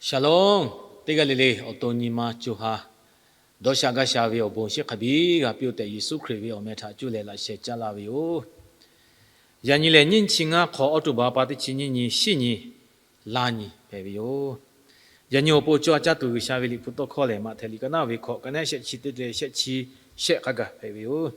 Shalom. Teˇ g'aˇ le le awˬ to nyi ma co ha dawˇ sha gaˇ sha ve awˬ bon shiˍ hk'a biˇ g'a piˇ-oˆ tehꞈ, Yeˍsuˆ Hkriꞈ ve awˬ meh htaꞈ cuˇ leh laꞈ sheh caˇ laˇ ve yoˬ. Yaꞈ nyi lehˬ, nyiˇ chi ngaˇ hk'awꞈ October pa teˇ chi nyiˇ nyi, shiˉ nyi, laˇ nyi hpehꞈ ve yoˬ. Yaꞈ nyi awˬ pon caˇ caˇ tuˬ G'uiˬsha ve Liꞈ hpu tawˇ hkawˇ lehˬ, Maꞈhtehˍ liꞈ ka naˉ ve hkawꞈ, ka naˉ shehˆ chi teˇ te shehˆ chi shehˆ hk'a gaˬ hpehꞈ ve yoˬ.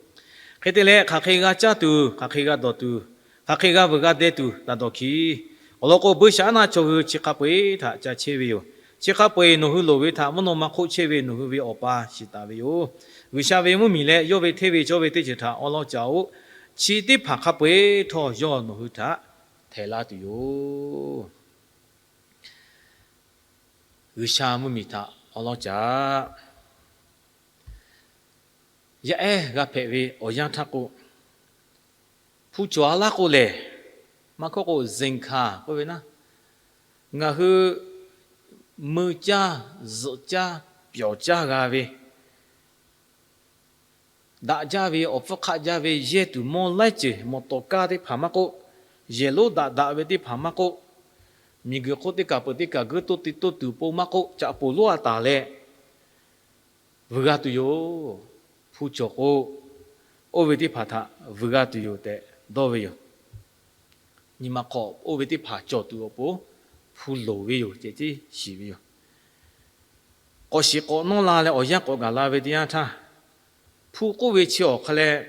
Hk'e te leh, hk'aˬ hk'e g'a caˇ tuˬ, hk'aˬ hk'e g'a dawˬ tuˬ, hk'aˬ hk'e g'a veuꞈ g'a deh tuˬ taˍ dawˬ hkiˬ, awˬ lawn k'o, buiˇshaˆaˉnaˆ chaw hui chi hk'a peu-eˬ htaꞈ ca chehˇ ve yoˬ. Chi hk'a peu-eˬ nawˬ hui loˍ ve htaꞈ mvuhˇ naw ma hk'oˆ chehˇ ve nawˬ hui ve Awˬ pa shiˍ taˍ ve yoˬ. G'uiˬsha ve mvuhˇmiˬ leh yawˇ ve hteˇ ve cawˇ ve teˇ ceuˬ htaꞈ awˉ lawˉ ca-oˆ. Chi teˇ hpaˍ hk'a peu-eˬ htawˇ yawˇ nawˬ hui htaꞈ htehˍ laˇ tuˬ yoˬ. G'uiˬsha mvuhˇmiˬ htaꞈ awˉ lawˉ ca Yaˇ ehˉ g'a hpehꞈ ve awˬ yanˇ htaˇ k'o, hpu cawˬ a laˇ k'o lehˬ, maˇ hkawˇ k'o, zeˬ hkanˍ k'oˆ ve naˉ, ngaˬ hui mui caˇ, zuhꞈ caˇ, pyawˬ caˇ g'a ve, daꞈ jaˇ ve, awˬ hpfuhˇ hk'aˆ jaˇ ve, yehˇ tuˬ mawˇ laiˉ ceuˬ, mawˬ tawˍ kaˇ teˇ hpaˍ maˇ k'oˆ, yehˬ lonˉ daꞈ daꞈ ve teˇ hpaˍ maˇ k'oˆ, miˬguiˬ hk'oˆ teˇ kaˬ peuˬ teˇ kaˬ geuˇ toˇ te toˇ tuˬ pon maˇ k'oˆ, caꞈ poˍ lonˉ a taˍ leh, vuiˬ g'a tuˬ yoˬ. Hpu cawˬ k'o, oˇ ve teˇ hpaˍ htaꞈ vuiˬ g'a tuˬ yoˬ tehꞈ dawˇ ve yoˬ. Nyi ma hk'aw oˇ ve teˇ hpaˍ cawˬ tuˬ awˬ pon hpu loˍ ve yoˬ ceh tiˉ shiˍ ve yoˬ. K'awꞈ shiˍ k'awꞈ nawˇ la leh awˬ yanˇ k'awꞈ gaˬ la ve teˇ yanˇ htaˇ, hpu k'oˆ ve chi awˬ hk'a leh,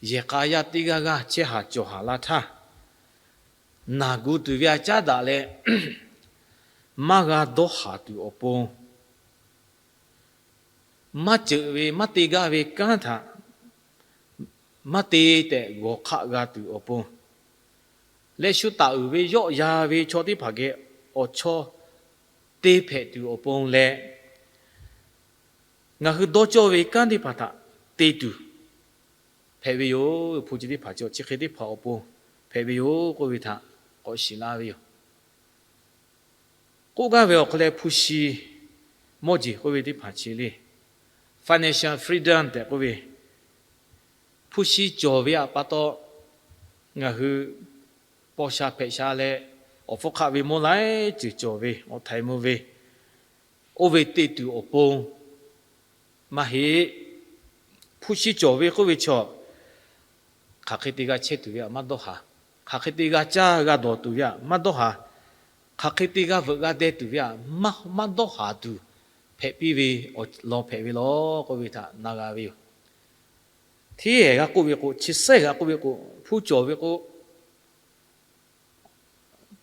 yehˬ k'a yaˇ teˇ g'aˇ g'aˇ chehˇ haˍ cawˬ haˍ la htaˇ, naˬ gu tuˬ ve a caˉ daꞈ leh, maˇ g'a dawˇ haˍ tuˬ awˬ pon, maˇ ceuꞈ ve maˇ te gaˇ ve kanˉ htaꞈ maˇ te tehꞈ g'awˬ hk'aˆ g'a tuˬ awˬ pon leh, shu taˍ uiˍ ve yawˆ yan ve chaw teˇ hpaˍ geh awˬ chawˇ te hpehꞈ tuˬ awˬ pon leh, ngaˬ hui dawˇ cawˇ ve kanˉ teˇ hpaˍ htaꞈ te tuˬ hpehꞈ ve yoˬ. Hpu chi teˇ hpaˍ chi chi hk'e teˇ hpaˍ awˬ pon hpehꞈ ve yoˬ k'oˆ ve htaꞈ k'awꞈ shiˍ laˇ ve yoˬ. K'oˆ gaˇ ve awˬ hk'a leh, hpu shi mawˇ jeˬ k'oˆ ve teˇ hpaˍ chi le, financial freedom tehꞈ k'oˆ ve, hpu shi cawˬ ve htaꞈ pa taw, ngaˬ hui paw sha hpehꞈ sha leh, awˬ hpfuhˇ hk'aˆ ve mawˇ laiˉ ceuˬ cawˬ ve, awˬ htaiˍ mvuh ve, oˇ ve te tuˬ awˬ pon maˇ heˆ. Hpu shi cawˬ ve k'oˆ ve chaw, hk'aˬ hk'e te g'a chehˇ tuˬ ve htaꞈ maˇ dawˇ haˍ. Hk'aˬ hk'e te g'a caˇ g'a dawˬ tuˬ ve htaꞈ maˇ dawˇ haˍ. Hk'aˬ hk'e te g'a veuꞈ g'a deh tuˬ ve htaꞈ maˇ dawˇ haˍ tuˬ hpehꞈ piˇ ve awˬ lawn hpehꞈ ve lawˬ k'oˆ ve htaꞈ na g'a ve yoˬ. Hteˇ g'a k'oˆ ve k'o, chi sehˉ g'a k'oˆ ve k'o, hpu cawˬ ve k'o,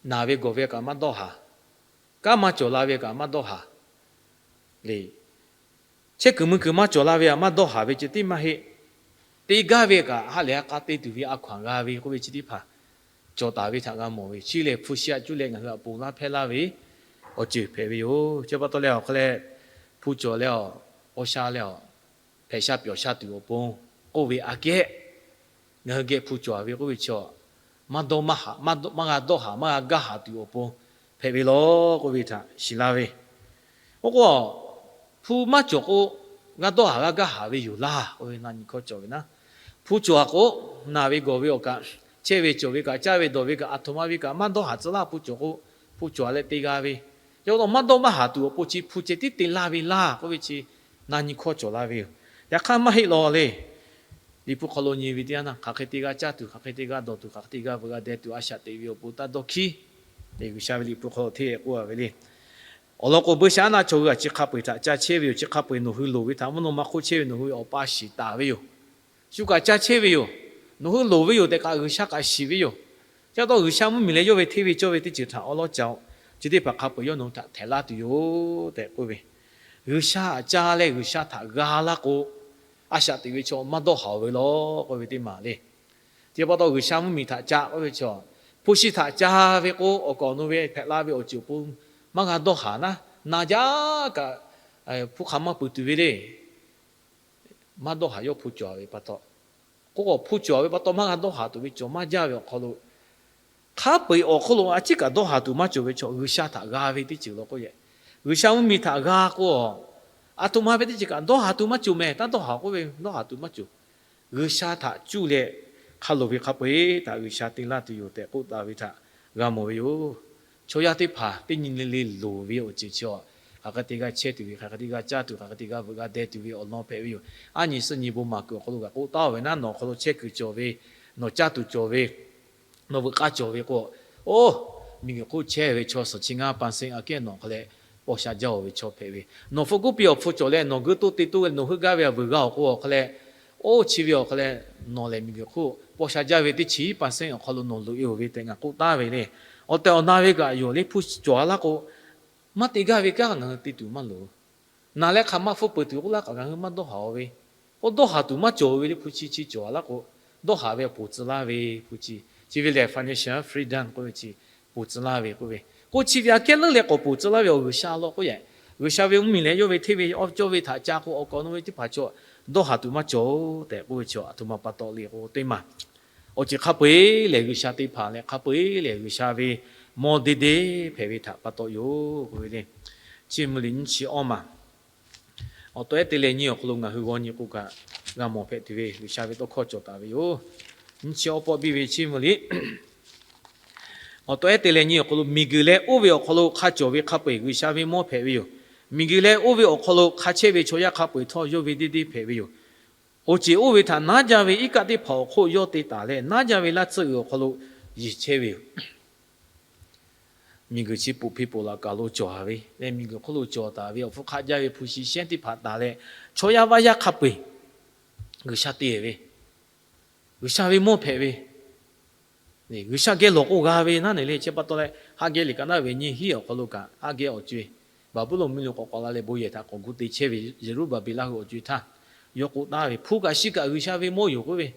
naˬ ve gawˬ ve kaꞈ maˇ dawˇ haˍ. Kanˉ maˇ cawˬ la ve kaꞈ maˇ dawˇ haˍ le. Chehˇ kuiˬ mui kuiˬ maˇ cawˬ la ve htaꞈ maˇ dawˇ haˍ ve ceh tiˉ maˇ heˆ. Te gaˇ ve kaꞈ ha lehˬ ha k'a te tuˬ ve a hkaw-anˬ g'a ve k'oˆ ve chi teˇ hpaˍ cawˬ taˍ ve htaꞈ g'a mawˬ ve. Chi lehˬ, hpu shi htaꞈ cuˇ leh ngaˬ hui htaꞈ ponˬ laˇ hpehˇ laˇ ve awˬ ceuˬ hpehꞈ ve yoˬ. Chi pa taw leh awˬ hk'a leh, hpu cawˬ leh awˬ, paw sha leh awˬ, hpehꞈ sha pyawˬ sha tuˬ awˬ pon k'oˆ ve aꞈ kehˉ, ngaˬ hui geh hpu cawˬ ve k'oˆ ve chi, maˇ dawˇ maˇ haˍ, maˇ g'a dawˇ haˍ maˇ g'a gaˇ haˍ tuˬ awˬ pon hpehꞈ ve lawˬ k'oˆ ve htaꞈ shiˍ laˇ ve. Oˇ k'o, hpu maˇ cawˬ k'o, g'a dawˇ haˍ g'a gaˇ haˍ ve yoˬ laˇ k'oˆ ve na nyi hkawˇ cawˬ ve naˉ. Hpu cawˬ a k'o, naˬ ve gawˬ ve awˬ kaꞈ, chehˇ ve cawˬ ve kaꞈ, caˇ ve dawˬ ve kaꞈ, aˬ htoꞈ ma ve kaꞈ maˇ dawˇ haˍ tcuh laˇ. Hpu cawˬ k'o, hpu cawˬ a leh te g'a ve, yaꞈ hk'aˇ maˇ dawˇ maˇ haˍ tuˬ awˬ pon chi hpu ceh tiˉ te laˇ ve laˇ k'oˆ ve chi na nyi hkawˇ cawˬ la ve yoˬ. Yaꞈ hk'aˇ maˇ heˆ law le. Liꞈ hpu hk'aw lo nyi ve teˇ yanˇ, hk'aˬ hk'e te g'a caˇ tuˬ, hk'aˬ hk'e te g'a dawˬ tuˬ, hk'aˬ hk'e te g'a veuꞈ g'a deh tuˬ a shaꞈ teꞈ ve awˬ pon taˇ dawˇ hkiˉ. G'uiˬsha ve Liꞈ hpu hk'aw lo hteˇ k'oˆ a ve le. Awˬ lawn k'o, buiˇshaˆaˉnaˆ chaw hui a chi hk'a peu-eˬ htaꞈ ca chehˇ ve yoˬ. Chi hk'a peu-eˬ nawˬ hui loˍ ve htaꞈ mvuhˇ naw ma hk'oˆ chehˇ ve nawˬ hui ve Awˬ pa shiˍ taˍ ve yoˬ. Shu kaꞈ ca chehˇ ve yoˬ. Nawˬ hui loˍ ve yoˬ tehꞈ kaꞈ G'uiˬsha kaꞈ shiˍ ve yoˬ. Chi pa taw G'uiˬsha mvuhˇmiˬ leh yawˇ ve hteˇ ve cawˇ ve teˇ ceuˬ htaꞈ awˉ lawˉ ca-oˬ. Chi teˇ hpaˍ hk'a peu-eˬ yawˇ nawˬ hui htaꞈ htehꞈ laˇ tuˬ yoˬ tehꞈ k'oˆ ve, G'uiˬsha htaꞈ ca leh G'uiˬsha htaꞈ g'a laˇ k'o, a shaꞈ teꞈ ve chaw maˇ dawˇ haˍ-oˬ ve lawˬ k'oˆ ve teˇ maˬ le. Chi pa taw G'uiˬsha mvuhˇmiˬ htaꞈ ca k'oˆ ve chaw, hpu shi htaꞈ ca ve k'o, awˬ kaˍ awˬ nu ve hpehꞈ la ve awˬ ceuˬ awˬ pon maˇ g'a dawˇ haˍ naˉ, na jaˇ kaꞈ hpu hk'aˬ maˇ peuˬ tuˬ ve le. Maˇ dawˇ haˍ yawˇ hpu cawˬ ve pa taw. K'o, hpu cawˬ ve pa taw maˇ g'a dawˇ haˍ tuˬ ve cawˬ maˇ jaˇ ve awˬ hk'aw lo, hk'a peu-eˬ awˬ hk'aw lo a ciˉ kaꞈ dawˇ haˍ tuˬ maˇ cawˬ ve chaw, G'uiˬsha htaꞈ g'a ve teˇ ceuˬ law k'oˆ yehˬ. G'uiˬsha mvuhˇmiˬ htaꞈ g'a k'o, aˬ htoꞈ ma ve teˇ ceuˬ kaꞈ dawˇ haˍ tuˬ maˇ cawˬ mehˍ. Taˇ dawˇ haˍ k'oˆ ve dawˇ haˍ tuˬ maˇ cawˬ. G'uiˬsha htaꞈ cuˇ leh hk'a loˍ ve hk'a peu-eˬ htaꞈ G'uiˬsha te laˇ tuˬ yoˬ tehꞈ k'oˆ taˍ ve htaꞈ g'a mawˬ ve yoˬ. Chaw yaˇ teˇ hpaˍ teˇ nyi le le loˍ ve awˬ ceuˬ chi a, hk'aˬ hk'e te g'a chehˇ tuˬ ve, hk'aˬ hk'e te g'a caˇ tuˬ, hk'aˬ hk'e te g'a veuꞈ g'a deh tuˬ ve awˬ lawn hpehꞈ ve yoˬ. Aˉ nyi suhˉ nyi bon maˍ kuiˬ awˬ hk'aw lo kaꞈ k'oˆ taˍ ve, Naˉ nawˬ awˬ hk'aw lo chehˇ kuiˬ cawˬ ve, nawˬ caˇ tuˬ cawˬ ve, nawˬ veuꞈ k'aˇ cawˬ ve k'o, oˇ, miˬguiˬ hk'oˆ chehˇ ve chaw suhˍ chi ngaˇ pa sehˆ aꞈ kehˉ nawˬ hk'a leh paw sha jaˇ-oˬ ve chaw hpehꞈ ve. Nawˬ hpu kuˉ piˇ awˬ hpfuh cawˬ leh nawˬ geuˇ toˇ te toˇ ve nawˬ heuˆ gaˇ ve a vuiˬ g'a awˬ k'o awˬ hk'a leh, oˇ chi ve awˬ hk'a leh nawˬ lehˬ miˬguiˬ hk'oˆ paw sha jaˇ ve teˇ chi pa sehˆ awˬ hk'aw lo nawˬ loꞈ e-oˬ ve tehꞈ ngaˬ k'oˆ taˍ ve le. Awˬ tehˬ awˬ na ve kaꞈ yoˬ le, hpu cawˬ a laˇ k'o, maˇ te gaˇ ve kanˉ ngaˬ hui te tuˬ maˇ loˍ. Naˬ leh hk'aˬ maˇ hpfuhˇ peuˬ tuˬ k'oˆ laˇ kaꞈ ngaˬ hui maˇ dawˇ haˍ-oˬ ve, k'o dawˇ haˍ tuˬ maˇ cawˬ ve le. Hpu chi chi cawˬ a laˇ k'o, dawˇ haˍ ve ponˬ tcuh laˇ ve hpu chi, chi ve lehˬ financial freedom k'oˆ ve chi ponˬ tcuh laˇ ve k'oˆ ve, k'o chi ve aꞈ kehˉ leuˉ leh k'awꞈ ponˬ tcuh laˇ ve awˬ G'uiˬsha law k'oˆ yehˬ. G'uiˬsha ve mvuhˇmiˬ leh yawˇ ve hteˇ ve awˬ cawˇ ve htaꞈ ca k'o awˬ kawꞈ nawˬ ve teˇ hpaˍ chaw dawˇ haˍ tuˬ maˇ cawˬ tehꞈ k'oˆ ve chi a htoꞈ ma pa taw le k'o teˇ maˬ awˬ ceuˬ hk'a peu-eˬ lehˬ G'uiˬsha teˇ hpaˍ leh hk'a peu-eˬ lehˬ G'uiˬsha ve mawˇ deˇ deˇ hpehꞈ ve htaꞈ pa taw yoˬ k'oˆ ve le. Chi mvuh liꞈ nyiˇ chi awˇ maˬ awˬ taw ehˉ te leh nyi awˬ hk'aw lo ngaˬ hui g'aw nyi k'o kaꞈ g'a mawˬ hpehꞈ tuˬ ve G'uiˬsha ve tawˇ hkawˇ cawˬ taˍ ve yoˬ. Nyiˇ chi awˇ pawˆ biˇ ve chi mvuh liꞈ awˬ taw ehˉ te leh nyi awˬ hk'aw lo miˬguiˬ leh oˇ ve awˬ hk'aw lo hk'a cawˬ ve hk'a peu-eˬ G'uiˬsha ve mawˇ hpehꞈ ve yoˬ. Miˬguiˬ leh oˇ ve awˬ hk'aw lo hk'a chehˇ ve chaw yaˇ hk'a peu-eˬ htawˇ yawˇ ve deˇ deˇ hpehꞈ ve yoˬ. Awˬ ceˬ oˇ ve htaꞈ naˉ jaˇ ve iˉ kaˆ teˇ hpaˍ awˬ hk'oˆ yawˇ te taˍ leh, naˉ jaˇ ve laˇ tsuhˇ uiˍ awˬ hk'aw lo yeˬ chehˇ ve yoˬ. Miˬguiˬ chi poꞈ hpe poꞈ laꞈ kaˬ lo cawˬ ve leh miˬguiˬ hk'oˆ lo cawˬ taˍ ve awˬ hpfuhˇ hk'aˆ jaˇ ve hpu shi shehˉ teˇ hpaˍ taˍ leh, chaw yaˇ vaˇ yaˇ hk'a peu-eˬ G'uiˬsha te ve, G'uiˬsha ve mawˇ hpehꞈ ve, G'uiˬsha geh lawˬ k'o g'a ve naˉ neˬ le. Chi pa taw leh haˆ geh liꞈ ka naˉ ve nyiˇ hinˉ awˬ hk'aw lo kaꞈ haˆ geh awˬ co-e Baˍbuˍlonˍ miˬ lo k'awꞈ k'awꞈ la leh bon yehˬ htaꞈ k'awꞈ gu te chehˇ ve Zeˍruˆbaˍbeˍlaˆ hui awˬ co-e htaˇ, yawˇ k'oˆ taˍ ve, Hpu kaꞈ shi kaꞈ G'uiˬsha ve mawˇ yoˬ k'oˆ ve.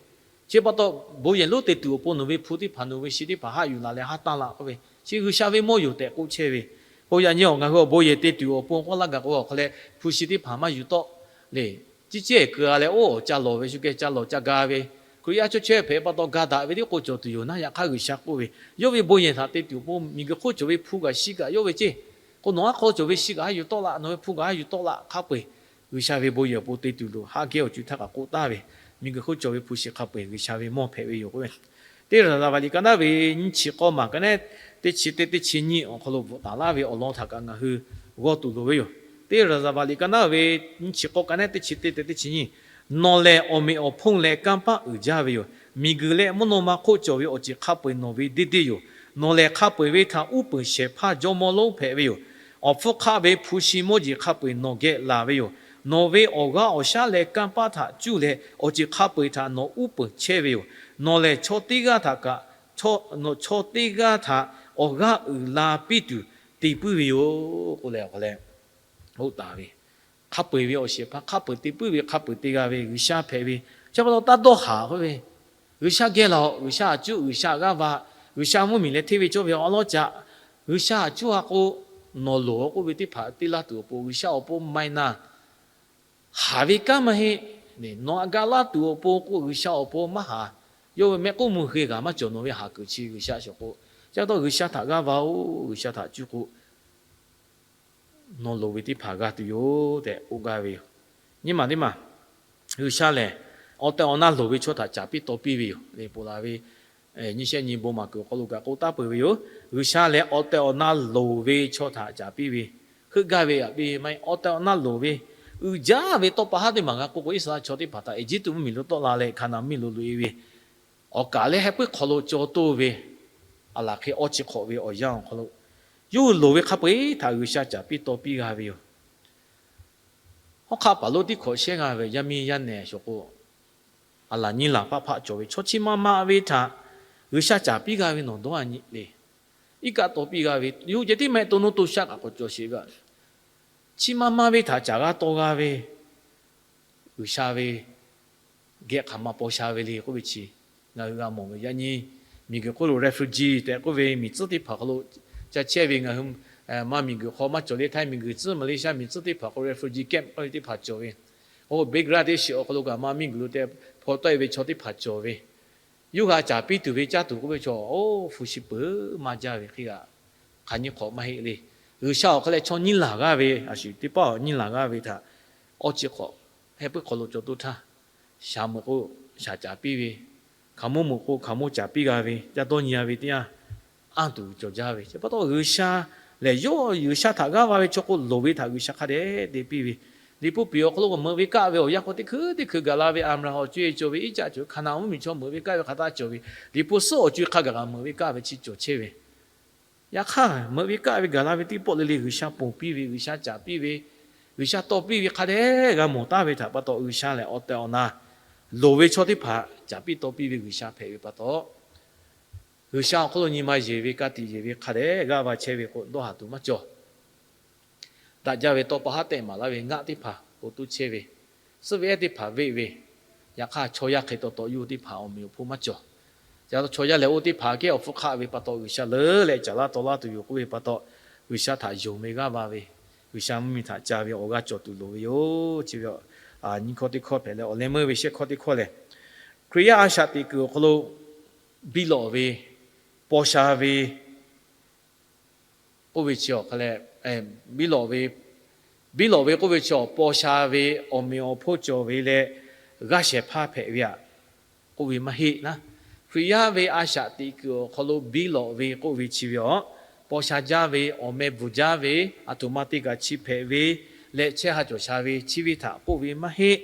Chi pa taw bon yehˬ lonˉ te tuˬ awˬ pon nawˬ ve hpu teˇ hpaˍ nawˬ ve shi teˇ hpaˍ haˆ yuˬ la leh haˉ tanˇ laˇ k'oˆ ve, chi G'uiˬsha ve mawˇ yoˬ tehꞈ k'oˆ chehˇ ve. K'o yaꞈ nyi awˬ ngaˬ hui awˬ bon yehˬ te tuˬ awˬ pon k'oˆ laˇ gaˬ k'o awˬ hk'a leh hpu shi teˇ hpaˍ maˇ yuˬ tawˆ le. Ciˇ cehˇ keu-a leh oˇ awˬ ca lawˬ ve shu geh ca lawˬ ca ga ve, Hkriꞈ yaˇ chawˇ chaweh hpehꞈ pa taw ga daꞈ ve tiˉ k'o cawˬ tuˬ yoˬ naˉ, yaꞈ hk'aˇ G'uiˬsha k'oˆ ve, yawˇ ve bon yehˬ htaꞈ te tuˬ awˬ pon miˬguiˬ hk'oˆ cawˬ ve hpu kaꞈ shi kaꞈ yawˇ ve ceˇ. K'o nawˬ aˉ hk'aw cawˬ ve shi kaꞈ haˉ yuˬ tawˆ laˇ, nawˬ ve hpu kaꞈ haˉ yuˬ tawˆ laˇ, hk'a peu-eˬ G'uiˬsha ve bon yehˬ awˬ pon te tuˬ loˬ haˆ geh awˬ co-e htaˇ kaꞈ k'oˆ taˍ ve. Miˬguiˬ hk'oˆ cawˬ ve hpu shi hk'a peu-eˬ G'uiˬsha ve mawˇ hpehꞈ ve yoˬ k'oˆ ve. Teˇ Raˍzaˍvaˍ liꞈ ka naˉ ve nyiˇ chi k'awˇ maˬ ka naˉ teˇ chi teˇ teˇ chi nyiˇ awˬ hk'aw lo bvuhꞈ taˍ laˇ ve awˬ lawn htaꞈ kaꞈ ngaˬ hui g'awˇ tuˬ loˍ ve yoˬ. Teˇ Raˍzaˍvaˍ liꞈ ka naˉ ve nyiˇ chi k'awˇ ka naˉ teˇ chi teˇ teˇ teˇ chi nyiˇ, Nawˬ lehˬ awˬ meꞈ awˬ hponˇ leh kanˇ paˆ uiˍ jaˇ ve yoˬ. Miˬguiˬ leh mvuhˇ naw ma hk'oˆ cawˬ ve awˬ ceuˬ hk'a peu-eˬ nawˬ ve deˇ deˇ yoˬ. Nawˬ lehˬ hk'a peu-eˬ ve htaꞈ uˉ peunˍ shehˍ hpaˇ jawˇmawˇ lonˉ hpehꞈ ve yoˬ. Awˬ hpfuhˇ hk'aˆ ve hpu shi mawˇ jeˬ hk'a peu-eˬ nawˬ geh laˬ ve yoˬ. Nawˬ ve awˬ g'aˇ awˬ shaˉ leh kanˇ paˆ htaꞈ cuˇ leh awˬ ceuˬ hk'a peu-eˬ htaꞈ nawˬ uˉ peunˍ chehˇ ve yoˬ. Nawˬ lehˬ chaw teˇ g'aˇ htaꞈ kaꞈ, chaw teˇ g'aˇ htaꞈ awˬ g'aˇ uiˍ la piˇ tuˬ te puiˉ ve yoˬ k'oˆ leh awˬ hk'a leh, oˇ taˍ ve hk'a peu-eˬ ve awˬ shehˍ hpaˇ hk'a peu-eˬ te puiˉ ve, hk'a peu-eˬ te g'a ve G'uiˬsha hpehꞈ ve. Chi pa taw taˇ dawˇ haˍ k'oˆ ve, G'uiˬsha geh laˬ, G'uiˬsha aꞈ cuˇ, G'uiˬsha g'aˇ va, G'uiˬsha mvuhˇmiˬ leh hteˇ ve cawˇ ve awˬ lawn caꞈ, G'uiˬsha aꞈ cuˇ a k'o, nawˬ loˍ k'oˆ ve teˇ hpaˍ te laˇ tuˬ awˬ pon, G'uiˬsha awˬ pon maˇ na haˍ ve kanˉ maˇ heˆ. Nawˬ aꞈ ga laˇ tuˬ awˬ pon k'o, G'uiˬsha awˬ pon maˇ haˍ. Yawˇ ve mehˆ k'oˆ mvuh hui g'aˬ maˇ cawˬ. Nawˬ ve haˍ kuiˬ chi G'uiˬsha shawˍ k'o, chi pa taw G'uiˬsha htaꞈ g'aˇ va-oˬ, G'uiˬsha htaꞈ cuˇ k'o, nawˬ loˍ ve teˇ hpaˍ g'a tuˬ yoˬ tehꞈ k'oˆ gaˇ ve yoˬ. Nyi maˬ teˇ maˬ, G'uiˬsha lehˬ awˬ tehˬ awˬ na loˍ ve chaw htaꞈ caˍ piˇ taw piˇ ve yoˬ. Lehˬ ponˬ laˬ ve nyiˇ shehˆ nyi bon maˍ kuiˬ awˬ hk'aw lo kaꞈ k'oˆ taˍ peuˬ ve yoˬ. G'uiˬsha lehˬ awˬ tehˬ awˬ na loˍ ve chaw htaꞈ caˍ piˇ ve, heuˆ gaˇ ve aꞈ piˇ ve maˇ heˆ. Awˬ tehˬ awˬ na loˍ ve, uiˍ jaˇ ve tawˇ pa haˉ teˇ maˬ g'a k'oˆ k'o, Iˉsaˍreˍlaˆ chaw teˇ hpaˍ htaꞈ Eˇjiˇtuꞈ mvuhˇmiˬ lo tawˆ la leh Hkaˍnanˍ mvuhˇmiˬ lo loꞈ-e ve, awˬ kaˍ leh heh puiˉ hk'aw lo caw toˇ ve, aˬ laˬ hk'e awˇ chi hk'awꞈ ve awˬ yanˇ awˬ hk'aw lo, yawˇ hui loˍ ve hk'a peu-eˬ htaꞈ G'uiˬsha caˍ piˇ taw piˇ g'a ve yoˬ. Hawˉ hk'aˆ paˍ lonˉ tiˉ hkawꞈ shehˉ g'a ve yaˇ miˇ yaˇ nehˬ shawˍ k'o, aˬ laˬ nyiˇ laˬ hpaˆ hpaˆ cawˬ ve chaw chi ma ma ve htaꞈ G'uiˬsha caˍ piˇ g'a ve nawˬ dawˇ a nyi le. Iˉ kaˆ taw piˇ g'a ve, yawˇ hui ceh tiˉ mehˆ to nuˇ to shaˆ kaꞈ k'awꞈ cawˬ sheˍ ve, chi ma ma ve htaꞈ caˍ g'a taw g'a ve, G'uiˬsha ve geh hk'aˬ ma paw sha ve le k'oˆ ve chi, ngaˬ hui g'a mawˬ ve yaꞈ nyi miˬguiˬ hk'oˆ lo refugee tehꞈ k'oˆ ve miˬ tcuhˉ teˇ hpaˍ hk'aw lo ca chehˇ ve ngaˬ hui, maˇ miˬguiˬ hk'aw maˇ cawˬ le, Htaiˇ miˬguiˬ tcuhˉ, Malaysia miˬ tcuhˉ teˇ hpaˍ hk'aw refugee camp k'oˆ ve teˇ hpaˍ cawˬ ve, oˇ Bangladesh awˬ hk'aw lo kaꞈ maˇ miˬguiˬ lo te hpaw tawˆ e ve chaw teˇ hpaˍ cawˬ ve, yawˇ hui a caˍ piˇ tuˬ ve caˇ tuˬ k'oˆ ve chaw, oˇ hpu shi peuˬ maˇ jaˇ ve hk'e g'a, hk'aˬ nyi hk'awꞈ maˇ heˆ le. G'uiˬsha awˬ hk'aw leh chaw nyiˇ laˬ g'aˇ ve, a shu teˇ paˆ awˬ nyiˇ laˬ g'aˇ ve htaꞈ awˇ chi hk'awꞈ heh puiˉ hk'aw lo cawˬ toˇ htaˇ, shaˍ meuꞈ k'o shaˍ caˍ piˇ ve, hkaoˍmonˇ meuꞈ k'o hkaoˍmonˇ caˍ piˇ g'a ve, ca dawˇ nyi a ve teˇ yanˇ, anˇ tuˬ cawˬ jaˇ ve. Chi pa taw G'uiˬsha lehˬ, yawˇ G'uiˬsha htaꞈ g'aˇ va ve chaw k'o, loˍ ve htaꞈ G'uiˬsha hk'a dehꞈ te piˇ ve. Liꞈ hpu piˍ awˬ hk'aw lo meuꞈ ve kaˆ ve awˬ yanˇ k'o, teˇ hkui teˇ hkui gaˬ la ve Aˍbraˍhanˍ awˬ co-e cawˬ ve, Iˉcaˆ cawˬ ve, Hkaˍnanˍ mvuhˇmiˬ chaw meuꞈ ve kaˆ ve hk'aˬ htaˇ cawˬ ve, Liꞈ hpu suhˉ awˬ co-e hk'a gaˬ kaꞈ meuꞈ ve kaˆ ve chi cawˬ chehˇ ve. Yaꞈ hk'aˇ, meuꞈ ve kaˆ ve gaˬ la ve teˇ pawˆ le le G'uiˬsha ponˬ piˇ ve, G'uiˬsha caˍ piˇ ve, G'uiˬsha tawˇ piˇ ve hk'a dehꞈ g'a mawˬ taˍ ve htaꞈ pa taw, G'uiˬsha lehˬ awˬ tehˬ awˬ na loˍ ve chaw teˇ hpaˍ caˍ piˇ tawˇ piˇ ve G'uiˬsha hpehꞈ ve pa taw, G'uiˬsha awˬ hk'aw lo nyi ma yeˬ ve, ka tiꞈ yeˬ ve hk'a dehꞈ g'aˇ va chehˇ ve k'o, dawˇ haˍ tuˬ maˇ cawˬ. Daꞈ jaˇ ve tawˇ pa haˉ tehꞈ maˍ laˇ ve ngaˆ teˇ hpaˍ k'o tuˉ chehˇ ve, suhˆ ve ehˉ teˇ hpaˍ veˆ ve, yaꞈ hk'aˇ chaw yaˇ hk'e taw taw yuˇ teˇ hpaˍ awˬ meꞈ awˬ hponˇ maˇ cawˬ. Ca chaw yaˇ lehˬ, oˇ teˇ hpaˍ kehˉ awˬ hpfuhˇ hk'aˆ ve pa taw, G'uiˬsha leuˉ leh caˍ laˇ taw laˇ tuˬ yoˬ k'oˆ ve pa taw, G'uiˬsha htaꞈ yonˍ ve g'aˇ va ve, G'uiˬsha mvuhˇmiˬ htaꞈ ca ve awˬ g'aˇ cawˬ tuˬ loˍ ve yoˬ. Chi ve nyiˇ hkawˇ teˇ hkawˇ hpehꞈ leh, awˬ leh meuˇ ve shehˆ hkawˇ teˇ hkawˇ lehˬ, Hkriꞈ yaˇ a shaꞈ teꞈ kuiˬ awˬ hk'aw lo biˇ lawꞈ ve, paw sha ve k'oˆ ve chi awˬ hk'a leh, biˇ lawꞈ ve, biˇ lawꞈ ve k'oˆ ve chi awˬ paw sha ve, awˬ meꞈ awˬ hponˇ cawˬ ve leh, g'aˇ shehˍ hpaˇ hpehꞈ ve aꞈ k'oˆ ve maˇ heˆ naˉ. Hkriꞈ yaˇ ve a shaꞈ teꞈ kuiˬ awˬ hk'aw lo biˇ lawꞈ ve k'oˆ ve chi ve aˬ, paw sha jaˇ ve, awˬ meh bvuhˬ jaˇ ve, aˬ htoꞈ ma te kaꞈ chi hpehꞈ ve leh, chehˇ ha cawˬ sha ve chi ve htaꞈ k'oˆ ve maˇ heˆ.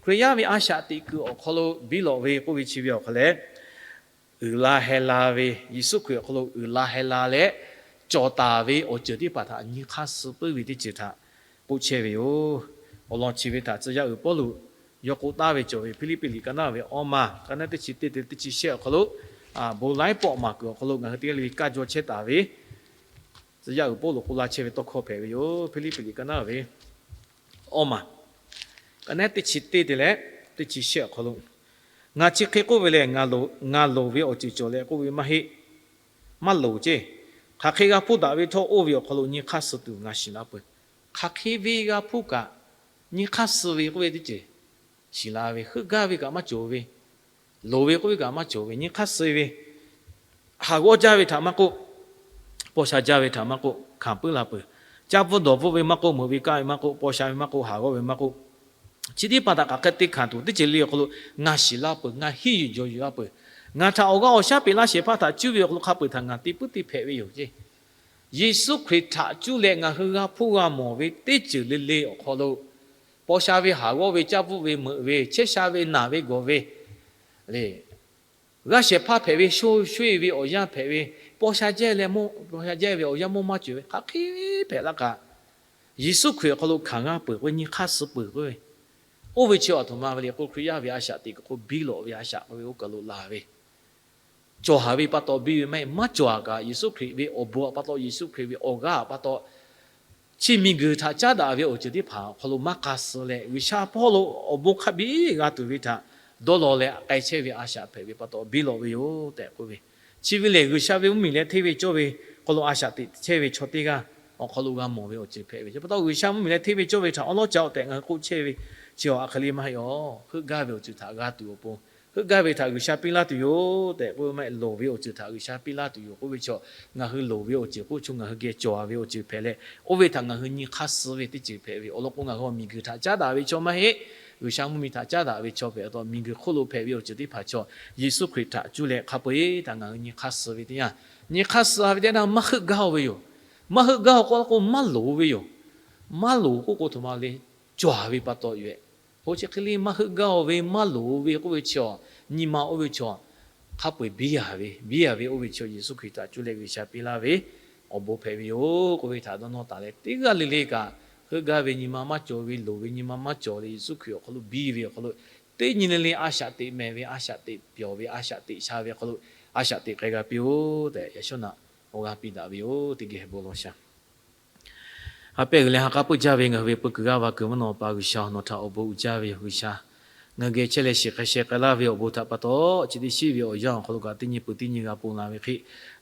Hkriꞈ yaˇ ve a shaꞈ teꞈ kuiˬ awˬ hk'aw lo biˇ lawꞈ ve k'oˆ ve chi ve awˬ hk'a leh, uiˍ la heh la ve, Yeˍsuˆ Hkriꞈ awˬ hk'aw lo uiˍ la heh la leh, cawˬ taˍ ve awˬ ceuˬ teˇ hpaˍ htaꞈ nyi hk'aˇ suh puiˉ ve teˇ ceuˬ htaꞈ k'oˆ chehˇ ve yoˬ. Awˬ lawn chi ve htaꞈ tcuh yaˇ uiˍ Pawˇluꞈ yawˇ k'oˆ taˍ ve cawˬ ve, Hpiˇliˇpiˆ liꞈ ka naˉ ve awˇ maˬ, ka naˉ teˇ chi teˇ te teˇ chi shehˆ awˬ hk'aw lo, bon laiˉ pawˆ maˍ kuiˬ awˬ hk'aw lo ngaˬ hui teˇ g'aˇ le le kaˇ jaw chehˇ taˍ ve, tcuh yaˇ uiˍ Pawˇluꞈ k'oˆ laˇ chehˇ ve tawˇ hkawˇ hpehꞈ ve yoˬ. Hpiˇliˇpiˆ liꞈ ka naˉ ve awˇ maˬ, ka naˉ teˇ chi teˇ te leh teˇ chi shehˆ awˬ hk'aw lo, ngaˬ chi hk'e k'oˆ ve lehˬ, ngaˬ loˍ ve awˬ ceuˬ cawˬ leh k'oˆ ve maˇ heˆ. Maˇ loˍ ceˇ. Hk'aˬ hk'e g'a hpuˇ daꞈ ve htawˇ, oˇ ve awˬ hk'aw lo nyi hk'aˇ suh tuˬ ngaˬ shiˍ la peuˬ. Hk'aˬ hk'e ve g'a hpuˇ kaꞈ, nyi hk'aˇ suh ve k'oˆ ve teˇ ceuˬ shiˍ la ve, heuˆ gaˇ ve kaꞈ maˇ cawˬ ve, loˍ ve k'oˆ ve kaꞈ maˇ cawˬ ve, nyi hk'aˇ suh ve, haˍ g'awˇ jaˇ ve htaꞈ maˇ k'oˆ, paw sha jaˇ ve htaꞈ maˇ k'oˆ, hkanˍ puiˉ la peuˬ. Caˇ bvuhˇ dawˬ bvuhˆ ve maˇ k'oˆ, meuꞈ ve kaˆ ve maˇ k'oˆ, paw sha ve maˇ k'oˆ, haˍ g'awˇ ve maˇ k'oˆ, chi teˇ hpaˍ htaꞈ hk'aˬ hk'e te hkanˍ tuˬ teˇ ceuˬ le awˬ hk'aw lo ngaˬ shiˍ la peuˬ, ngaˬ henˇ yuˬ jawˬ yuˬ la peuˬ. Ngaˬ htaꞈ awˬ g'aˇ awˬ shaˉ peꞈ laˇ shehˍ hpaˇ htaꞈ cuˇ ve awˬ hk'aw lo hk'a peu-eˬ htaꞈ ngaˬ te puiˉ te hpehꞈ ve yoˬ ceˇ. Yeˍsuˆ Hkriꞈ htaꞈ cuˇ leh ngaˬ hui g'a hpuˇ g'a mawˬ ve teˇ ceuˬ le le awˬ hk'aw lo, paw sha ve, haˍ g'awˇ ve, caˇ bvuhˆ ve, meuꞈ ve, chehˇ sha ve, naˬ ve, gawˬ ve le, g'aˇ shehˍ hpaˇ hpehꞈ ve, sho sho-eˬ ve awˬ yanˇ hpehꞈ ve, paw sha jaˇ leh, paw sha jaˇ ve awˬ yanˇ mawˇ maˇ cawˬ ve, hk'aˬ hk'e hpehꞈ laˇ kaꞈ, Yeˍsuˆ Hkriꞈ awˬ hk'aw lo hkanˍ g'a peuˬ k'oˆ ve, nyi hk'aˇ suh peuˬ k'oˆ ve, oˇ ve chi aˬ htoꞈ ma ve le k'o, Hkriꞈ yaˇ ve a shaꞈ teꞈ kuiˬ k'o biˇ lawꞈ ve a shaꞈ k'oˆ ve oˇ kaˬ lo la ve, cawˬ haˍ ve pa taw biˇ ve maˇ heˆ. Maˇ cawˬ haˍ kaꞈ, Yeˍsuˆ Hkriꞈ ve awˬ bon pa taw, Yeˍsuˆ Hkriꞈ ve awˬ g'aˇ pa taw, chi miˬguiˬ htaꞈ caˉ daꞈ ve awˬ ceuˬ teˇ hpaˍ awˬ hk'aw lo maˇ k'a suh leh, G'uiˬsha hpawˇ lo awˬ bon hk'a biˇ g'a tuˬ ve htaꞈ dawˇ law leh k'ai chehˇ ve a shaꞈ hpehꞈ ve pa taw biˇ lawꞈ ve yoˬ tehꞈ k'oˆ ve. Chi ve lehˬ, G'uiˬsha ve mvuhˇmiˬ leh hteˇ ve cawˇ ve hk'aw lo a shaꞈ teꞈ chehˇ ve chaw teˇ g'aˇ awˬ hk'aw lo g'a mawˬ ve awˬ ceuˬ hpehꞈ ve. Chi pa taw G'uiˬsha mvuhˇmiˬ leh hteˇ ve cawˇ ve htaꞈ awˉ lawˉ ca-o tehꞈ ngaˬ hui k'oˆ chehˇ ve chi awˬ a hk'e le maˇ heˆ aˬ. Heuˆ gaˇ ve awˬ ceuˬ htaꞈ g'a tuˬ awˬ pon, heuˆ gaˇ ve htaꞈ G'uiˬsha piˇ laˇ tuˬ yoˬ tehꞈ k'oˆ ve maˇ heˆ. Loˍ ve awˬ ceuˬ htaꞈ G'uiˬsha piˇ laˇ tuˬ yoˬ k'oˆ ve chaw, ngaˬ hui loˍ ve awˬ ceuˬ k'oˆ chaw ngaˬ hui geh cawˬ ve awˬ ceuˬ hpehꞈ leh, oˇ ve htaꞈ ngaˬ hui nyi hk'aˇ suh ve teˇ ceuˬ hpehꞈ ve awˬ lawn k'o, ngaˬ hui awˬ miˬguiˬ htaꞈ caˉ daꞈ ve chaw maˇ heˆ. G'uiˬsha mvuhˇmiˬ htaꞈ caˉ daꞈ ve chaw hpehꞈ taw, miˬguiˬ hk'oˆ lo hpehꞈ ve awˬ ceuˬ teˇ hpaˍ chaw, Yeˍsuˆ Hkriꞈ htaꞈ cuˇ leh hk'a peu-eˬ htaꞈ ngaˬ hui nyi hk'aˇ suh ve teˇ yanˇ, nyi hk'aˇ suh ve teˇ yanˇ maˇ heuˆ gaˇ-o ve yoˬ. Maˇ heuˆ gaˇ-o k'oˆ la k'o, maˇ loˍ ve yoˬ. Maˇ loˍ k'oˆ k'o, htoꞈ ma le, cawˬ haˍ ve pa taw yoˬ. Oˇ chi hk'e le maˇ heuˆ gaˇ-o ve, maˇ loˍ ve k'oˆ ve chi, nyi ma oˇ ve chaw, hk'a peu-eˬ biˇ haˍ ve, biˇ haˍ ve oˇ ve chaw Yeˍsuˆ Hkriꞈ htaꞈ cuˇ leh G'uiˬsha piˇ laˇ ve awˬ bon hpehꞈ ve yoˬ k'oˆ ve htaꞈ dawˇ nawˇ taˍ leh, teˇ g'aˇ le le kaꞈ heuˆ gaˇ ve, nyi ma maˇ cawˬ ve, loˍ ve nyi ma maˇ cawˬ leh Yeˍsuˆ Hkriꞈ awˬ hk'aw lo biˇ ve awˬ hk'aw lo, teˇ nyi le le a shaꞈ teꞈ mehˍ ve, a shaꞈ teꞈ pyawˬ ve, a shaꞈ teꞈ sha ve awˬ hk'aw lo a shaꞈ teꞈ k'ai g'a piˇ-oˆ tehꞈ, yaꞈ shawˉ naꞈ awˬ g'aˇ piˇ daꞈ ve yoˬ. Teˇ geh bon law sha. Ha pehˇ g'uiˬ leh ha k'aˉ puiˇ jaˇ ve ngaˬ hui ve peu kuiˬ g'aˇ va kuiˬ mvuhˇ naw pa G'uiˬsha, nawˬ htaꞈ awˬ bon uiˍ jaˇ ve yoˬ. G'uiˬsha, ngaˬ hui geh chehˇ leh shiˍ hk'e sheh k'ai laˇ ve awˬ bon htaꞈ pa taw, chi teˇ shiˉ ve awˬ yanˇ awˬ hk'aw lo kaꞈ teˇ nyi peuˬ teˇ nyi g'a ponˬ la ve hk'e,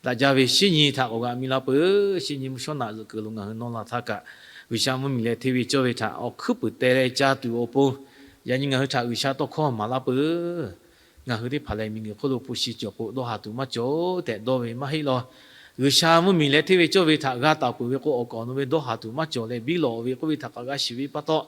daꞈ jaˇ ve shiˉ nyi htaꞈ k'awꞈ g'a miˇ laˇ peuˬ. Shiˉ nyi mvuhˇ shawˉ naꞈ zuhꞈ kuiˬ lo ngaˬ hui nawˇ la htaˇ kaꞈ, G'uiˬsha mvuhˇmiˬ leh hteˇ ve cawˇ ve htaꞈ awˬ hkuiˉ puiˍ teh leh ca tuˬ awˬ pon, yaꞈ nyi ngaˬ hui htaꞈ G'uiˬsha tawˇ hkawˇ maˍ laˇ peuˬ. Ngaˬ hui teˇ hpaˍ lehˬ, miˬguiˬ hk'oˆ lo hpu shi cawˬ k'o, dawˇ haˍ tuˬ maˇ cawˬ tehꞈ dawˇ ve maˇ heˆ law. G'uiˬsha mvuhˇmiˬ leh hteˇ ve cawˇ ve htaꞈ g'a taˍ peuˬ ve k'o, awˬ kaˍ awˬ nu ve dawˇ haˍ tuˬ maˇ cawˬ leh, biˇ lawꞈ ve k'oˆ ve htaꞈ k'awꞈ g'a shiˍ ve pa taw,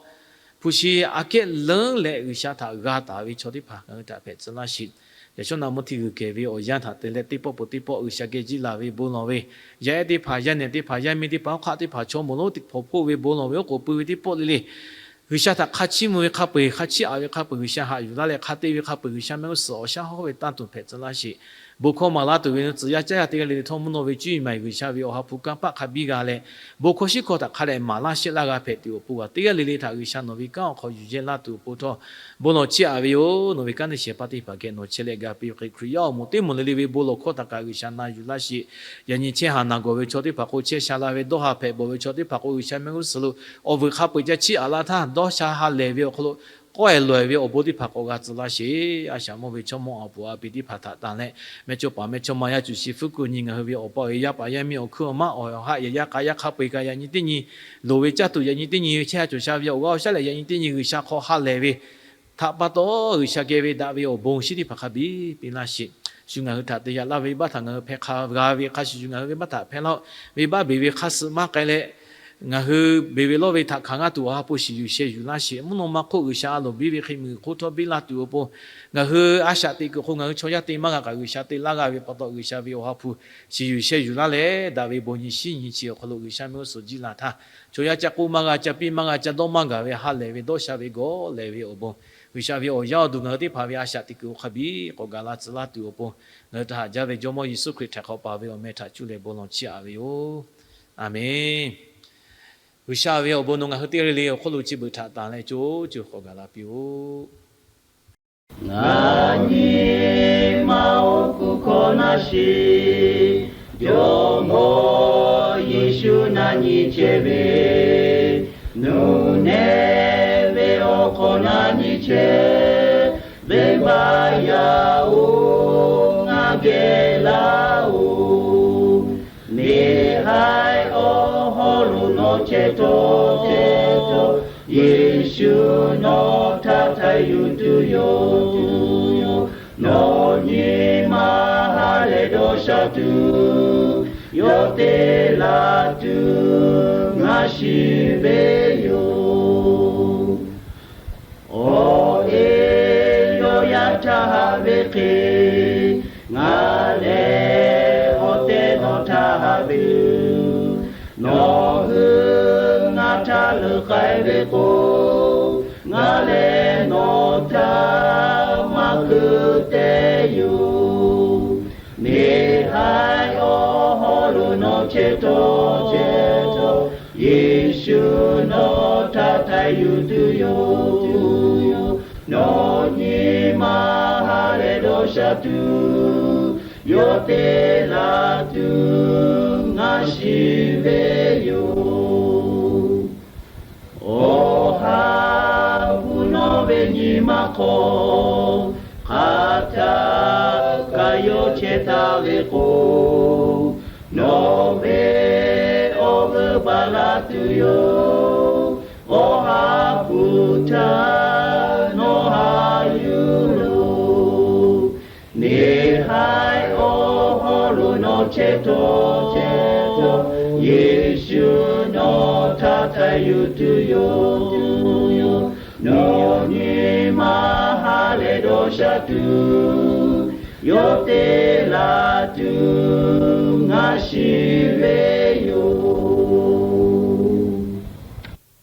hpu shi aꞈ kehˉ leuˉ leh G'uiˬsha htaꞈ g'a taˍ ve chaw teˇ hpaˍ ngaˬ hui htaꞈ hpehꞈ tcuh laˇ sheˍ. Yaꞈ shawˉ naꞈ mvuhˇ htiˇ g'uiˬ kehˬ ve awˬ yanˇ htaꞈ te leh teˇ pawˆ peuˬ teˇ pawˆ G'uiˬsha geh jiˇ laˬ ve bon lawˬ ve, yaˇ ehˉ teˇ hpaˍ, yaˇ nehˬ teˇ hpaˍ, yaˇ miˇ teˇ hpaˍ, hawˉ hk'aˆ teˇ hpaˍ, chaw moˍ lonˉ teˇ hpaˍ, hpawˇ ve bon lawˬ ve, oˉ k'oˍ pui ve teˇ pawˆ le le, G'uiˬsha htaꞈ hk'a chiˇ mvuh ve hk'a peu-eˬ, hk'a chiˇ aꞈ ve hk'a peu-eˬ, G'uiˬsha haꞈ yuˬ laˇ leh hk'a te ve hk'a peu-eˬ, G'uiˬsha mehˆ g'uˇ suhˍ awˬ shaˉ hawˉ ve tanˇ tuˬ hpehꞈ tcuh laˇ sheˍ. Bon hkawˇ maˍ laˇ tuˬ ve nu tcuh yaˇ caˉ yaˇ teˇ g'aˇ le le htawˇ mvuhˇ naw ve cuˇ yiˍ maˍ yiˍ G'uiˬsha ve Awˬ ha hpu kanˇ paˆ hk'a biˇ g'a leh, bon hkawˇ shiˉ hkawˇ htaꞈ hk'a dehꞈ maˍ laˇ shehˆ laˇ g'a hpehꞈ tuˬ awˬ pon, g'aꞈ teˇ g'aˇ le le htaꞈ G'uiˬsha nawˬ ve kanˉ awˬ hk'aw yuˬ yehˇ laˇ tuˬ awˬ pon htawˇ, bon lawˬ chiˇ aꞈ ve yoˬ. Nawˬ ve kanˉ neˇ shehˍ hpaˇ teˇ hpaˍ geh nawˬ chehˇ leh ga piˇ ve hk'e, Hkriꞈ yaˇ awˬ moˍ teˇ moˍ le le ve bon lawˬ hkawˇ htaꞈ kaꞈ G'uiˬsha na yuˬ laˇ sheˍ. Yaꞈ nyi chehˇ haˍ naˬ gawˬ ve chaw teˇ hpaˍ k'o, chehˇ sha la ve dawˇ ha hpehꞈ bawˬ ve chaw teˇ hpaˍ k'o, G'uiˬsha mehˆ g'uˇ suhˍ lo awˬ vuiˬ hk'a peu-eˬ ca chiˇ aꞈ la htaˇ, dawˇ sha ha lehˬ ve awˬ hk'aw lo k'awehˬ lawehˬ ve awˬ bon teˇ hpaˍ k'awꞈ g'a tcuh laˇ sheˍ. A shaꞈ mawˇ ve chaw mawˇ a puˍ a pi teˇ hpaˍ htaꞈ tanˬ leh, mehˇchawˇpaˍ mehˇchawˇma yaˇ cuˬ shi fuˉ kuˬ nyi ngaˬ hui ve awˬ pa awˬ e yaˇ paˍ yaˇ miˇ awˬ hkuiˉ awˬ maˉ awˬ haꞈ yaꞈ yaˇ k'a yaˇ hk'a peu-eˬ kaꞈ yaꞈ nyi teˇ nyi loˍ ve caˇ tuˬ, yaꞈ nyi teˇ nyi chehˇ ha cawˬ sha ve awˬ g'aˇ awˬ shaˉ leh yaꞈ nyi teˇ nyi G'uiˬsha hk'aw ha lehˬ ve htaꞈ pa taw, G'uiˬsha geh ve daꞈ ve awˬ bon shiˉ teˇ hpaˍ hk'a biˇ piˇ laˇ sheˍ. Shu ngaˬ hui htaꞈ te yaꞈ laˇ ve baˆ htaꞈ ngaˬ hui hpeh hk'a g'a ve hk'a shuˍ shuˍ, ngaˬ hui ve baˆ htaꞈ hpeh laˇ-oˆ. Venˇbaˆ beˬ ve hk'a suh maˇ k'ai leh, ngaˬ hui beˬ ve lawˇ ve htaꞈ hkanˍ g'aˇ tuˬ Awˬ ha hpu shiˍ yuˬ sheh yuˬ laˇ sheˍ. Mvuhˇ naw ma hk'oˆ G'uiˬsha a loˍ biˇ ve hk'e miˬguiˬ hk'oˆ htawˇ biˇ laˇ tuˬ awˬ pon, ngaˬ hui a shaꞈ teꞈ kuiˬ hk'o ngaˬ hui chaw yaˇ te maˇ g'a kaꞈ, G'uiˬsha te laˇ g'a ve pa taw, G'uiˬsha ve Awˬ ha hpu shiˍ yuˬ sheh yuˬ laˇ leh, daꞈ ve bon nyi shiˉ nyi chi awˬ hk'aw lo G'uiˬsha mehˆ g'uˇ suhˍ jiˇ laˬ htaˇ, chaw yaˇ ca k'oˆ maˇ g'a, ca piˇ maˇ g'a, ca dawˇ maˇ gaˬ ve ha lehˬ ve dawˇ sha ve gawˬ lehˬ ve awˬ bon, G'uiˬsha ve awˬ yaˇ awˬ duˬ ngaˬ hui teˇ hpaˍ ve a shaꞈ teꞈ kuiˬ hk'a biˇ k'awꞈ gaˬ la tcuh laˇ tuˬ awˬ pon, ngaˬ hui htaꞈ haꞈ jaˇ ve Jawˇmawˇ Yeˍsuˆ Hkriꞈ htaꞈ hk'awꞈ paˍ ve awˬ meh htaꞈ cuˇ leh bon lawˬ chiˇ aꞈ ve yoˬ. A menˬ. G'uiˬsha ve awˬ bon nawˬ ngaˬ hui teˇ g'aˇ le le awˬ hk'oˆ lo chi beuꞈ htaꞈ tanˬ leh co co k'awꞈ gaˬ la piˇ-oˆ. Ngaˬ nyi ma oˉ kuˬ hkawˇ naˇ shiˍ, Jawˇmawˇ Yeˍsuˆ na nyi chehˇ ve, nuˬ nehˬ ve awˬ hk'awꞈ na nyi chehˇ, venˇbaˆ yaˇ-oˬ, ngaˬ geh laˇ-oˬ. Neˇ haiˬ awˬ hawˉ lo nawˬ chehˇ htawˇ, Yeˍsuˆ nawˬ htaꞈ htaiˍ yuˬ tuˬ yoˬ. Nawˬ nyi ma ha lehˬ dawˇ sha tuˬ, yawˇ te laˬ tuˬ ngaˬ shiˍ ve yoˬ. Awˬ e yawˇ yaˇ htaˇ haꞈ ve hk'e, ngaˬ lehˬ awˬ tehˬ nawˬ htaˇ haꞈ ve yoˬ. Nawˬ hui ngaˬ htaˇ leuˬ k'ai ve k'o, ngaˬ lehˬ nawˬ htaˇ maˇ keu te yoˬ. Neˇ haiˬ awˬ hawˉ lo nawˬ chehˇ htawˇ, Yeˍsuˆ nawˬ htaꞈ htaiˍ yuˬ tuˬ yoˬ. Nawˬ nyi ma ha lehˬ dawˇ sha tuˬ, yawˇ te laˬ tuˬ ngaˬ shiˍ ve yoˬ. Awˬ ha hpu nawˬ ve nyi ma hk'aw hk'aˬ htaˇ kaꞈ yawˇ chehˇ taˍ ve k'o, nawˬ ve awˬ g'euˆ baˬ la tuˬ yoˬ. Awˬ ha hpu htaꞈ nawˬ haꞈ yuˬ loˬ. Neˇ haiˬ awˬ hawˉ lo nawˬ chehˇ htawˇ, Yeˍsuˆ nawˬ htaꞈ htaiˍ yuˬ tuˬ yoˬ. Nawˬ nyi ma ha lehˬ dawˇ sha tuˬ, yawˇ te laˬ tuˬ ngaˬ shiˍ ve